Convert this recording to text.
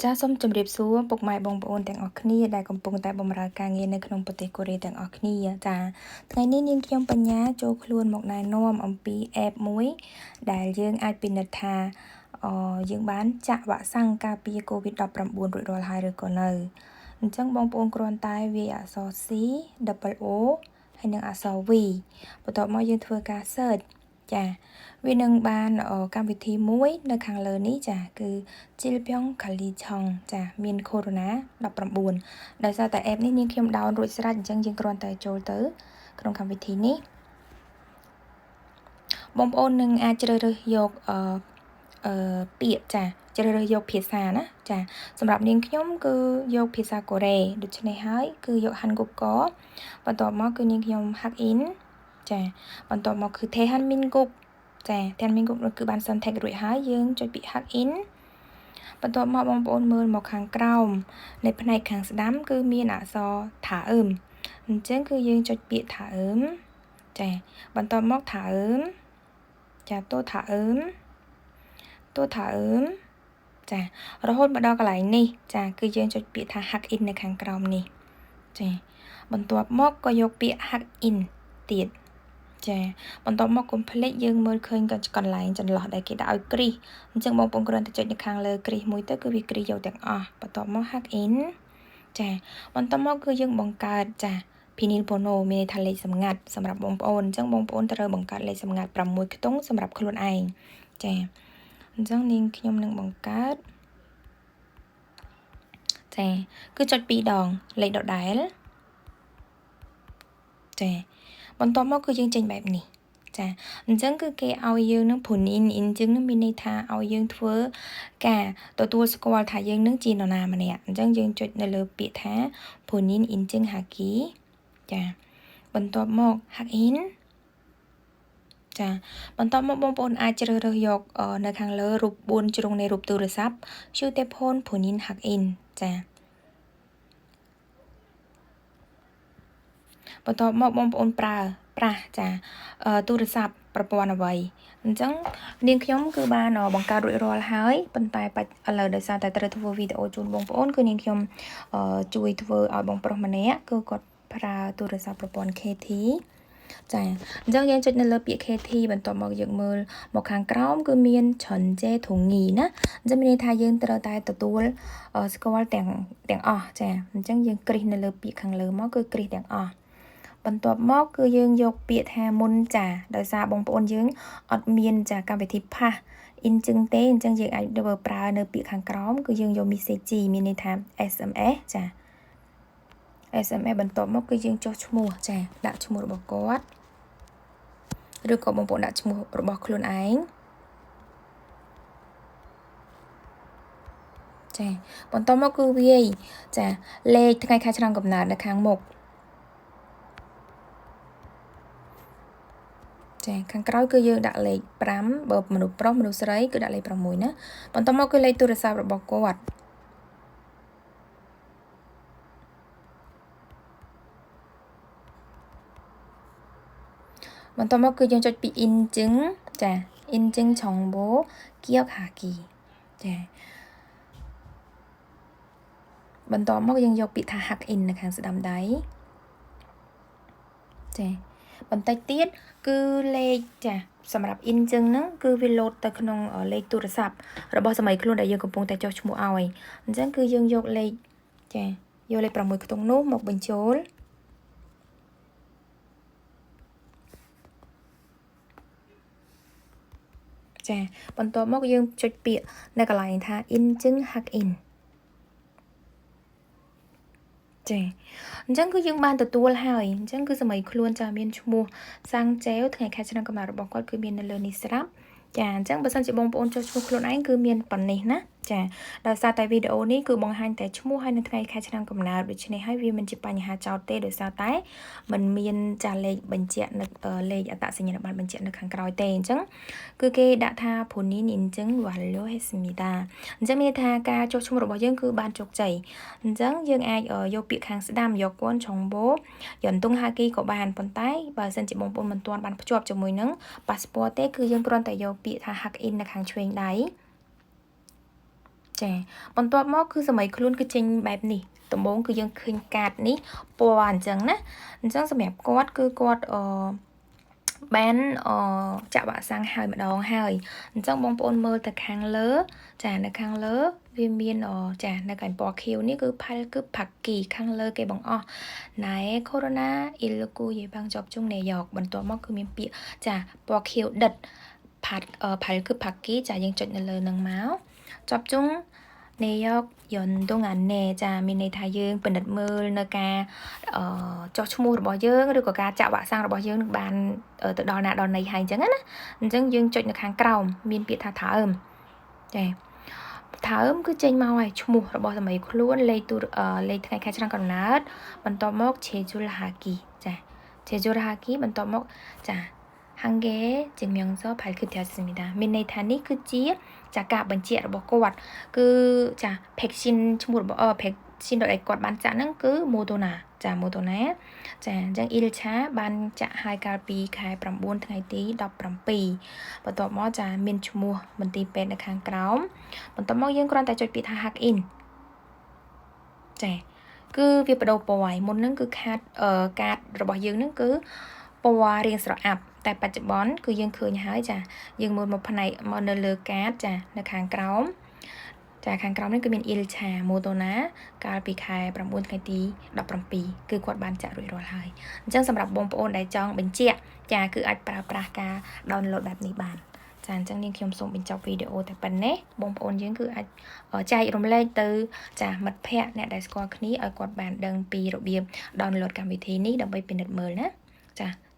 ចាសសូមជម្រាបសួរពុកម៉ែបងប្អូនទាំងអស់គ្នាដែលកំពុងតែបម្រើការងារនៅក្នុងប្រទេសកូរ៉េទាំងអស់គ្នាចាថ្ងៃនេះនាងខ្ញុំបញ្ញាចូលខ្លួនមកណែនាំអំពី app មួយដែលយើងអាចពិនិត្យថាយើងបានចាក់វ៉ាក់សាំងការពារ COVID-19 រួចរាល់ហើយឬក៏នៅអញ្ចឹងបងប្អូនគ្រាន់តែវាយអក្សរ C double O ហើយនិងអក្សរ V បន្ទាប់មកយើងធ្វើការ search ចាវានឹងបានកម្មវិធីមួយនៅខាងលើនេះចាគឺ질병관리청ចាមាន Corona 19ដោយសារតែ app នេះនាងខ្ញុំ down រួចស្រេចអញ្ចឹងយើងគ្រាន់តែចូលទៅក្នុងកម្មវិធីនេះបងប្អូននឹងអាចជ្រើសរើសយកអឺពាក្យចាជ្រើសរើសយកភាសាណាចាសម្រាប់នាងខ្ញុំគឺយកភាសាកូរ៉េដូច្នេះហើយគឺយក한국어បន្ទាប់មកគឺនាងខ្ញុំ 확인ចាបន្ទាប់មកគឺ대한민국ចា대한민국គឺបាន 선택 រួចហើយយើងចុចពាក្យ 확인បន្ទាប់មកបងប្អូនមើលមកខាងក្រោមនៃផ្នែកខាងស្ដាំគឺមានអក្សរ다음អញ្ចឹងគឺយើងចុចពាក្យ다음ចាបន្ទាប់មក다음ចាតូ다음តូ다음ចារហូតមកដល់កន្លែងនេះចាគឺយើងចុចពាក្យថា 확인 នៅខាងក្រោមនេះចាបន្ទាប់មកក៏យកពាក្យ 확인ទៀតចាបន្ទាប់មកកុំភ្លេចយើងមើលឃើញកន្លែងចន្លោះដែលគេដាក់ឲ្យគ្រីសអញ្ចឹងបងប្អូនគ្រាន់តែចុចនៅខាងលើគ្រីសមួយទៅគឺវាគ្រីសយកទាំងអស់បន្ទាប់មក 확인ចាបន្ទាប់មកគឺយើងបង្កើតចា비밀번호មានន័យថាលេខសម្ងាត់សម្រាប់បងប្អូនអញ្ចឹងបងប្អូនត្រូវបង្កើតលេខសម្ងាត់6ខ្ទង់សម្រាប់ខ្លួនឯងចាអញ្ចឹងនាងខ្ញុំនឹងបង្កើតចាគឺចុច2ដងលេខដដែលចាបន្ទាប់មកគឺយើងចេញបែបនេះចាអញ្ចឹងគឺគេឲ្យយើងនឹង본인 인증នឹងមានន័យថាឲ្យយើងធ្វើការទទួលស្គាល់ថាយើងនឹងជានរណាម្នាក់អញ្ចឹងយើងចុចនៅលើពាក្យថា본인 인증하기ចាបន្ទាប់មក 확인ចាបន្ទាប់មកបងប្អូនអាចជ្រើសរើសយកនៅខាងលើរូប4ជ្រុងនៃរូបទូរស័ព្ទ 휴대폰 본인 확인ចាបន្ទាប់មកបងប្អូនប្រើប្រាស់ចាទូរស័ព្ទប្រព័ន្ធអ្វីអញ្ចឹងនាងខ្ញុំគឺបានបង្កើតរួចរាល់ហើយប៉ុន្តែបាច់ឥឡូវដោយសារតែត្រូវធ្វើវីដេអូជូនបងប្អូនគឺនាងខ្ញុំជួយធ្វើឲ្យបងប្រុសម្នាក់គឺគាត់ប្រើទូរស័ព្ទប្រព័ន្ធ KT ចាអញ្ចឹងយើងចុចនៅលើពាក្យ KT បន្ទាប់មកយើងមើលមកខាងក្រោមគឺមាន전체 동의ណាអញ្ចឹងមានន័យថាយើងត្រូវតែទទួលស្គាល់ទាំងអស់ចាអញ្ចឹងយើងគ្រីសនៅលើពាក្យខាងលើមកគឺគ្រីសទាំងអស់បន្ទាប់មកគឺយើងយកពាក្យថា문자ដោយសារបងប្អូនយើងអត់មានចាកម្មវិធី pass 인증ទេអញ្ចឹងយើងអាចធ្វើប្រើនៅពាក្យខាងក្រោមគឺយើងយក message មានន័យថា SMS ចា SMS បន្ទាប់មកគឺយើងចុះឈ្មោះចាដាក់ឈ្មោះរបស់គាត់ឬក៏បងប្អូនដាក់ឈ្មោះរបស់ខ្លួនឯងចាបន្ទាប់មកគឺវាយចាលេខថ្ងៃខែឆ្នាំកំណើតនៅខាងមុខចាខាងក្រោយគឺយើងដាក់លេខ5បើមនុស្សប្រុសមនុស្សស្រីគឺដាក់លេខ6ណាបន្ទាប់មកគឺលេខទូរស័ព្ទរបស់គាត់បន្ទាប់មកគឺយើងចុចពី 인증ចា 인증 정보 기억하기ចាបន្ទាប់មកយើងយកពាក្យថា 확인 នៅខាងស្ដាំដៃចាបន្តិចទៀតគឺលេខចាសម្រាប់ 인증ហ្នឹងគឺវាលោតទៅក្នុងលេខទូរស័ព្ទរបស់សម័យខ្លួនដែលយើងកំពុងតែចុះឈ្មោះឲ្យអញ្ចឹងគឺយើងយកលេខចាយកលេខ6ខ្ទង់នោះមកបញ្ចូលចាបន្ទាប់មកយើងចុចពាក្យនៅកន្លែងថា 인증 확인ចាអញ្ចឹងគឺយើងបានទទួលហើយអញ្ចឹងគឺសម័យខ្លួនចាមានឈ្មោះសាំងចែវថ្ងៃខែឆ្នាំកំណើតរបស់គាត់គឺមាននៅលើនេះស្រាប់ចាអញ្ចឹងបើសិនជាបងប្អូនចុះឈ្មោះខ្លួនឯងគឺមានប៉ុណ្នេះណាចាដោយសារតែវីដេអូនេះគឺបង្ហាញតែឈ្មោះហើយនៅថ្ងៃខែឆ្នាំកំណើតដូច្នេះហើយវាមិនជាបញ្ហាចោតទេដោយសារតែมันមានចាលេខបញ្ជាក់នៅលេខអត្តសញ្ញាណប័ណ្ណបញ្ជាក់នៅខាងក្រោយទេអញ្ចឹងគឺគេដាក់ថា본인 인증 완료했습니다អញ្ចឹងមានន័យថាការចុះឈ្មោះរបស់យើងគឺបានជោគជ័យអញ្ចឹងយើងអាចយកពាក្យខាងស្ដាំ여권 정보 연동하기ក៏បានប៉ុន្តែបើសិនជាបងប្អូនមិនទាន់បានភ្ជាប់ជាមួយនឹង passport ទេគឺយើងគ្រាន់តែយកពាក្យថា 확인 នៅខាងឆ្វេងដៃ ចាបន្ទាប់មកគឺសាមីខ្លួនគឺចេញបែបនេះដំបូងគឺយើងឃើញកាតនេះពណ៌អញ្ចឹងណាអញ្ចឹងសម្រាប់គាត់គឺគាត់អឺបានអចាក់វ៉ាក់សាំងហើយម្ដងហើយអញ្ចឹងបងប្អូនមើលទៅខាងលើចានៅខាងលើវាមានចានៅកន្លែងពណ៌ខៀវនេះគឺ발급받기ខាងលើគេបង្អស់ណែ 코로나19 예방접종 내역 បន្ទាប់មកគឺមានពាក្យចាពណ៌ខៀវដិតផាត់발급받기ចាយើងចុចនៅលើនឹងមក 접종 내역 연동 안내 ចាមានន័យថាយើងពិនិត្យមើលនៅការចុះឈ្មោះរបស់យើងឬក៏ការចាក់វ៉ាក់សាំងរបស់យើងនឹងបានទៅដល់ណាដល់ណីហើយអញ្ចឹងណាអញ្ចឹងយើងចុចនៅខាងក្រោមមានពាក្យថា다음ចា다음គឺចេញមកហើយឈ្មោះរបស់សាមីខ្លួនលេខទូលេខថ្ងៃខែឆ្នាំកំណើតបន្ទាប់មក 제출하기 ចា 제출하기 បន្ទាប់មកចា 한 개의 증명서 발급되었습니다. មានន័យថានេះគឺជាចាការបញ្ជាក់របស់គាត់គឺចា vaccine ឈ្មោះរបស់អឺ vaccine ដែលគាត់បានចាក់ហ្នឹងគឺ Moderna ចា Moderna ចាអញ្ចឹង 1차 បានចាក់ហើយកាលពីខែ9ថ្ងៃទី17បន្ទាប់មកចាមានឈ្មោះមន្ទីរពេទ្យនៅខាងក្រោមបន្ទាប់មកយើងគ្រាន់តែចុចពាក្យថា 확인 ចាគឺវាបដូរពណ៌ហើយមុនហ្នឹងគឺខាតកាតរបស់យើងហ្នឹងគឺពណ៌រាងស្រអាប់តែបច្ចុប្បន្នគឺយើងឃើញហើយចាយើងមើលមកផ្នែកមកនៅលើកាតចានៅខាងក្រោមចាខាងក្រោមនេះគឺមាន 1차 Moderna កាលពីខែ9ថ្ងៃទី17គឺគាត់បានចាក់រួចរាល់ហើយអញ្ចឹងសម្រាប់បងប្អូនដែលចង់បញ្ជាក់ចាគឺអាចប្រើប្រាស់ការ download បែបនេះបានចាអញ្ចឹងនាងខ្ញុំសូមបញ្ចប់វីដេអូតែប៉ុណ្ណេះបងប្អូនយើងគឺអាចចែករំលែកទៅចាមិត្តភ័ក្តិអ្នកដែលស្គាល់គ្នាឲ្យគាត់បានដឹងពីរបៀប download កម្មវិធីនេះដើម្បីពិនិត្យមើលណាចា